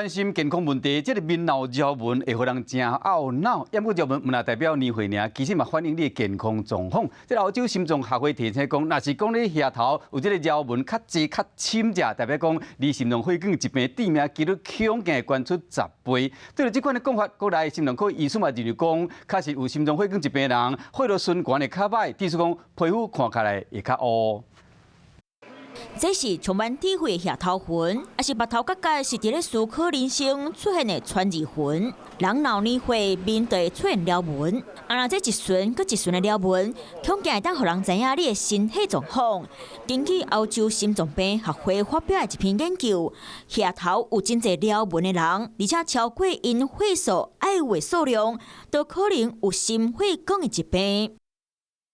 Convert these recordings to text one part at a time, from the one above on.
關心健康問題，這个面腦皺紋會予人誠懊惱。毋過皺紋毋但代表年歲爾，其實嘛反映你的健康狀況。這歐洲心臟學會提醒講，若是講你額頭有這个皺紋較濟較深者，代表講你心臟血管疾病致命幾率恐驚會懸出10倍。對著這款的講法，國內心臟科醫師嘛認為講，確實有心臟血管疾病的人，血路循環會較䆀，意思講皮膚看起來會較烏。這是充滿智慧的額頭痕，抑是目頭角角是佇咧思考人生出現的川字痕。人老年歲面就會出現條紋，啊若這一巡閣一巡的條紋，恐驚會當予人知影你的身體狀況。根據歐洲心臟病學會發表的一篇研究，額頭有真濟條紋的人，而且超過𪜶血素愛有的數量，都可能有心血管的疾病。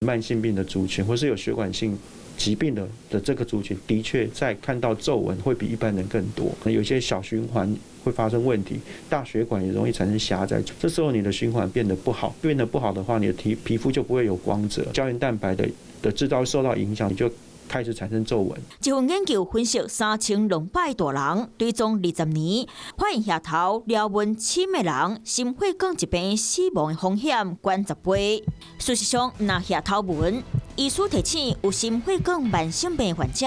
慢性病的族群，或是有血管性疾病的這個族群，的確在看到皺紋會比一般人更多。有些小循環會發生問題，大血管也容易產生狹窄。這時候你的循環變得不好，變得不好的話，你的皮膚就不會有光澤，膠原蛋白的製造受到影響，你就開始產生皺紋。這份研究分析3200大人，追蹤20年，發現額頭條紋深的人，心血管疾病死亡的風險懸10倍。事實上，毋但額頭紋，醫師提醒有心血管慢性病患者，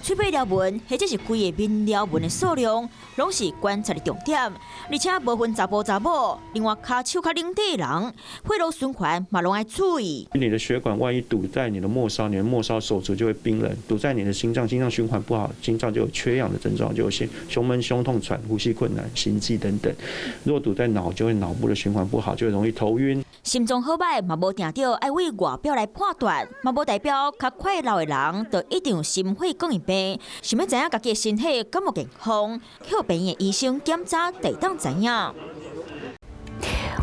喙尾條紋或者是規个面條紋的數量，攏是觀察的重點。而且無分查埔查某，另外跤手較冷的人，血路循環嘛攏愛注意。你的血管萬一堵在你的末梢，你的末梢手足就會冰冷；堵在你的心臟，心臟循環不好，心臟就有缺氧的症狀，就有些胸悶、胸痛、喘、呼吸困難、心悸等等。如果堵在腦，就會腦部的循環不好，就會容易頭暈。心臟好䆀嘛，無定著愛為外表來判斷，嘛無代表較快老的人就一定有心血管病。想欲知影家己的身體敢有健康，去病院醫生檢查就會當知影。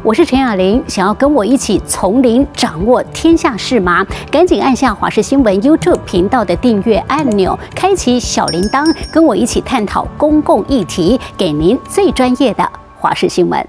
我是陳雅玲，想要跟我一起從零掌握天下事嗎？趕緊按下華視新聞 YouTube 頻道的訂閱按鈕，開啟小鈴鐺，跟我一起探討公共議題，給您最專業的華視新聞。